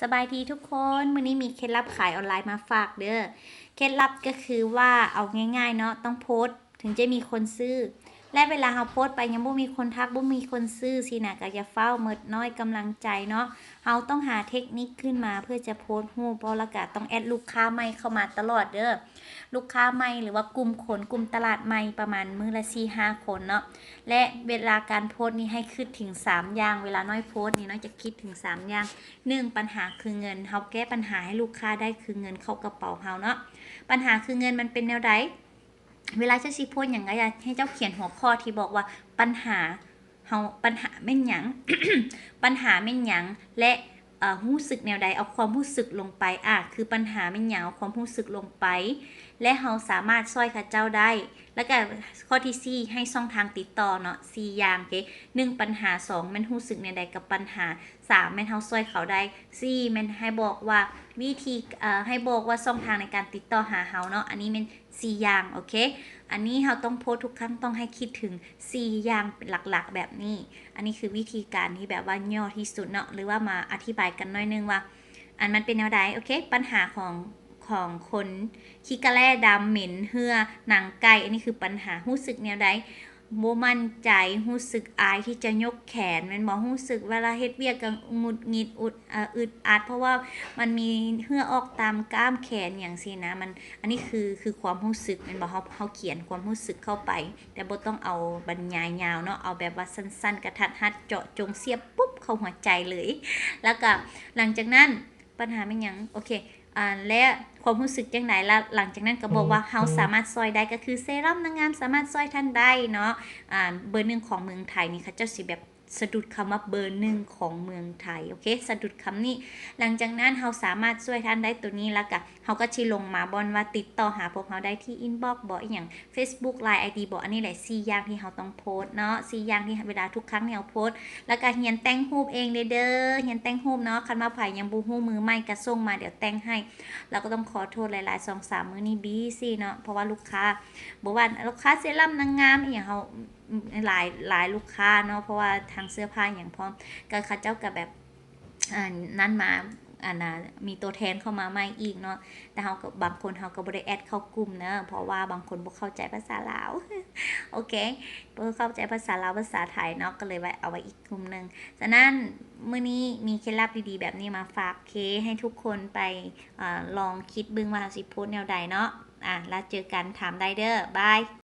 ສະບາຍດີທຸກຄົນ, ມື້ນີ້ມີເຄັດລັບຂາຍອອນລາຍມາຝາກເດີ້. ເຄັດລັບກໍຄືວ່າເອົາງ່າຍໆເນາະ, ຕ້ອງໂພສ ເຖິງຈະມີຄົນຊື້ ແລະ ເວລາເຮົາໂພສໄປຍັງບໍ່ມີຄົນທັກ ບໍ່ມີຄົນຊື້ຊີ້ນະ, ກໍຢ່າຟ້າວໝົດນ້ອຍກຳລັງໃຈເນາະ. ເຮົາຕ້ອງຫາເທັກນິກຂຶ້ນມາເພື່ອຈະໂພສຮູບ ແລ້ວກໍຕ້ອງແອັດລູກຄ້າໃໝ່ເຂົ້າມາຕະຫຼອດເດີ້. ລູກຄ້າໃໝ່ ຫຼືວ່າກຸ່ມຄົນ ກຸ່ມຕະຫຼາດໃໝ່ ປະມານມື້ລະສີ່ຫ້າຄົນເນາະ. ແລະ ເວລາການໂພສນີ້ໃຫ້ຄິດເຖິງສາມຢ່າງ, ເວລານ້ອຍໂພສນີ້ນ້ອຍຈະຄິດເຖິງສາມຢ່າງ. ໜຶ່ງ ປັນຫາຄືເງິນ, ເຮົາແກ້ປັນຫາໃຫ້ລູກຄ້າໄດ້ຄືເງິນເຂົ້າກະເປົາເຮົາເນາະ. ປັນຫາຄືເງິນມັນເປັນແນວໃດ? ເວລາເຈົ້າຊິໂພສຫຍັງກໍຢ່າ ໃຫ້ເຈົ້າຂຽນຫົວຂໍ້ທີ່ບອກວ່າ ປັນຫາເຮົາ ປັນຫາແມ່ນຫຍັງ ປັນຫາແມ່ນຫຍັງ ແລະ ເອີ ຮູ້ສຶກແນວໃດ ເອົາຄວາມຮູ້ສຶກລົງໄປ. ອາ ຄືປັນຫາແມ່ນຫຍັງ ເອົາຄວາມຮູ້ສຶກລົງໄປ ແລະ ເຮົາສາມາດຊ່ອຍເຂົາເຈົ້າໄດ້. ແລ້ວກໍຂໍ້ທີສີ່ ໃຫ້ຊ່ອງທາງຕິດຕໍ່ເນາະ ສີ່ຢ່າງ ເຄ. ໜຶ່ງ ປັນຫາ, ສອງ ແມ່ນຮູ້ສຶກແນວໃດກັບປັນຫາ, ສາມ ແມ່ນເຮົາຊ່ອຍເຂົາໄດ້, ສີ່ ແມ່ນໃຫ້ບອກວ່າວິທີ ເອີ ໃຫ້ບອກວ່າຊ່ອງທາງໃນການຕິດຕໍ່ຫາເຮົາເນາະ. ອັນນີ້ແມ່ນ ສີ່ຢ່າງ ໂອເຄ. ອັນນີ້ເຮົາຕ້ອງໂພສທຸກຄັ້ງ ຕ້ອງໃຫ້ຄິດເຖິງສີ່ຢ່າງຫຼັກໆແບບນີ້. ອັນນີ້ຄືວິທີການທີ່ແບບວ່າຫຍໍ້ທີ່ສຸດເນາະ ຫຼືວ່າມາອະທິບາຍກັນໜ້ອຍໜຶ່ງວ່າ ອັນມັນເປັນແນວໃດ ໂອເຄ. ປັນຫາຂອງ ຂອງຄົນຂີ້ກະແລ້ດຳ ເໝັນເຫື່ອ ໜັງໄກ່ ອັນນີ້ຄືປັນຫາ. ຮູ້ສຶກແນວໃດ? ບໍ່ໝັ້ນໃຈ, ຮູ້ສຶກອາຍທີ່ຈະຍົກແຂນ ແມ່ນບໍ່? ຮູ້ສຶກເວລາເຮັດວຽກກໍຫງຸດຫງິດ ອຸດ ເອີ ອຶດອັດ ເພາະວ່າມັນມີເຫື່ອອອກຕາມກ້າມແຂນຫຍັງຊີ້ນະ. ມັນ ອັນນີ້ຄື ຄືຄວາມຮູ້ສຶກ ແມ່ນບໍ່? ເຮົາ ເຮົາຂຽນຄວາມຮູ້ສຶກເຂົ້າໄປ ແຕ່ບໍ່ຕ້ອງເອົາບັນຍາຍຍາວເນາະ, ເອົາແບບວ່າສັ້ນໆ ກະທັດຮັດ ເຈາະຈົງ ສຽບປຸບເຂົ້າຫົວໃຈເລີຍ. ແລ້ວກໍຫຼັງຈາກນັ້ນ ປັນຫາແມ່ນຫຍັງ? ໂອເຄ ອາ ແລະ ຄວາມຮູ້ສຶກຈັ່ງໃດ? ແລ້ວຫຼັງຈາກນັ້ນກໍບອກວ່າເຮົາສາມາດຊ່ອຍໄດ້ ກໍຄືເຊຣັມນາງງາມສາມາດຊ່ອຍທ່ານໄດ້ເນາະ. ອາ ເບີໜຶ່ງຂອງເມືອງໄທນີ້ ເຂົາເຈົ້າຊິແບບສະດຸດຄຳວ່າເບີໜຶ່ງຂອງເມືອງໄທ ໂອເຄ ສະດຸດຄຳນີ້. ຫຼັງຈາກນັ້ນເຮົາສາມາດຊ່ວຍທ່ານໄດ້ໂຕນີ້ ແລ້ວກະເຮົາກໍຊິລົງມາບ່ອນວ່າຕິດຕໍ່ຫາພວກເຮົາໄດ້ທີ່ອິນບັອກບໍ ອີ່ຫຍັງ ເຟສບຸກ ລາຍ ໄອດີບໍ ອັນນີ້ແຫຼະສີ່ຢ່າງທີ່ເຮົາຕ້ອງໂພສເນາະ ສີ່ຢ່າງທີ່ເວລາທຸກຄັ້ງທີ່ເຮົາໂພສ. ແລ້ວກະຮຽນແຕ່ງຮູບເອງເດີ້ ຮຽນແຕ່ງຮູບເນາະ. ຄັນວ່າໃຜຍັງບໍ່ຮູ້ ມືໃໝ່ກະສົ່ງມາ ດຽວແຕ່ງໃຫ້. ແລ້ວກໍຕ້ອງຂໍໂທດຫຼາຍໆ ສອງສາມມື້ນີ້ບີຊີເນາະ ເພາະວ່າລູກຄ້າ ບໍ່ວ່າລູກຄ້າເຊຣັມນາງງາມອີ່ຫຍັງ ເຮົາ ຫຼາຍ ຫຼາຍລູກຄ້າເນາະ ເພາະວ່າທັງເສື້ອຜ້າອີ່ຫຍັງພ້ອມ ກໍເຂົາເຈົ້າກໍແບບ ອັນນັ້ນມາ ອັນນ່າ ມີຕົວແທນເຂົ້າມາໃໝ່ອີກເນາະ. ແຕ່ເຮົາກໍ ບາງຄົນເຮົາກໍບໍ່ໄດ້ແອັດເຂົ້າກຸ່ມເນາະ ເພາະວ່າບາງຄົນບໍ່ເຂົ້າໃຈພາສາລາວ ໂອເຄ ບໍ່ເຂົ້າໃຈພາສາລາວ ພາສາໄທເນາະ ກໍເລີຍວ່າເອົາໄວ້ອີກກຸ່ມໜຶ່ງ. ສະນັ້ນ ມື້ນີ້ມີເຄັດລັບດີໆແບບນີ້ມາຝາກ ເຄ ໃຫ້ທຸກຄົນໄປ ເອີ ລອງຄິດເບິ່ງວ່າເຮົາຊິໂພສແນວໃດເນາະ. ອາ ແລ້ວເຈີກັນ ຖາມໄດ້ເດີ້ ບາຍ.